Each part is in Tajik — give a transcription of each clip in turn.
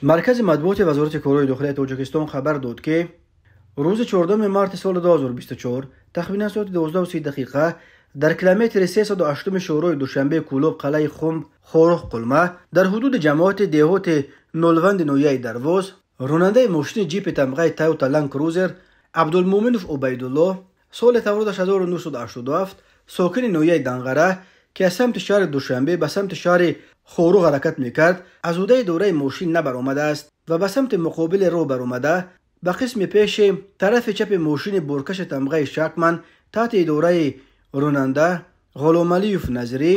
Маркази матбуоти Вазорати корҳои дохилияи Тоҷикистон хабар дод, ки рӯзи 4 марти соли 2024 тахминан соати 12:30 дақиқа дар километри 308 шӯрои Душанбе Кӯлоб қалъаи Хумб Хоруғ Қулма дар ҳудуди ҷамоати деҳоти Нолванди ноҳияи Дарвоз ронандаи мошини ҷипи тамғаи Toyota Land Cruiser Абдулмуъминов Убайдуллоҳ соли таваллудаш 1987 сокини ноҳияи Данғара, ки аз самти шаҳри Душанбе ба самти шаҳри Хоруғ ҳаракат мекард, аз ҳудаи дораи мошин набаромадааст ва ба самти муқобили роҳ баромада ба қисми пеши тарафи чапи мошини боркаши тамғаи Шакман таҳти идораи ронанда Ғуломалиев Назирӣ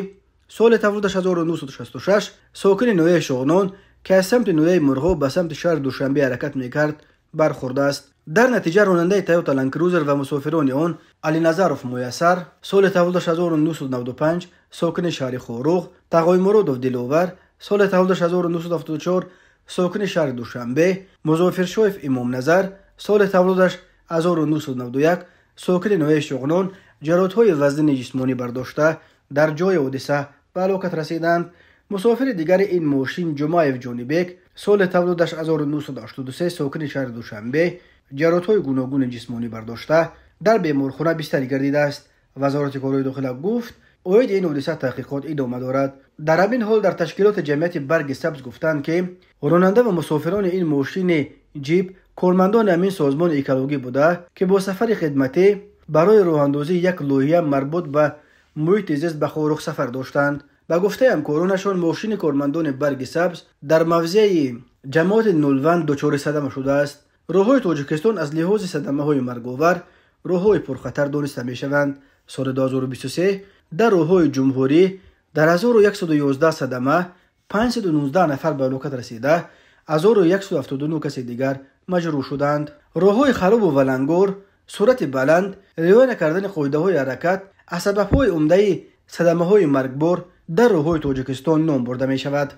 соли таваллудаш 1966 сокини ноҳияи Шоғнон, ки аз самти ноҳияи Мурғоб ба самти шаҳри Душанбе ҳаракат мекард, бархӯрдааст. Дар натиҷа ронандаи Toyota Land Cruiser ва мусофирони он Алиназаров Муяссар соли таваллудаш 1995 сокини шаҳри Хоруғ, Тағоймуродов Диловар соли таваллудаш 1974 сокини шаҳри Душанбе, Музофиршоев Имомназар соли таваллудаш 1991 сокини ноҳияи Шоғнон ҷароҳатҳои вазнини ҷисмонӣ бардошта дар ҷои ҳодиса ба ҳалокат расиданд. Мусофири дигари ин мошин Ҷумаев Ҷонибек соли таваллудаш 1983 сокини шаҳри Душанбе ҷароҳатҳои гуногуни ҷисмонӣ бардошта дар беморхона бистарӣ гардидааст. Вазорати корҳои дохила гуфт, оиди ин ҳодиса таҳқиқот идома дорад. Дар ҳамин ҳол дар ташкилоти ҷамъияти Барги Сабз гуфтанд, ки ронанда ва мусофирони ин мошини ҷип кормандони ҳамин созмони экологӣ буда, ки бо сафари хидматӣ барои роҳандозии як лоиҳа марбут ба муҳити зист ба Хоруғ сафар доштанд. Ба гуфтаи ҳамкоронашон, мошини кормандони Барги Сабз дар мавзеи ҷамоати Нулванд дучори садама шудааст. Роҳҳои Тоҷикистон аз лиҳози садамаҳои марговар роҳҳои пурхатар дониста мешаванд. Соли 2023 дар роҳҳои ҷумҳурӣ дар 1111 садама 519 нафар ба ҳалокат расида, 1179 каси дигар маҷрӯҳ шуданд. Роҳҳои харобу валангор, суръати баланд, риоя накардани қоидаҳои ҳаракат аз сабабҳои умдаи садамаҳои маргбор дар роҳҳои Тоҷикистон ном бурда мешавад.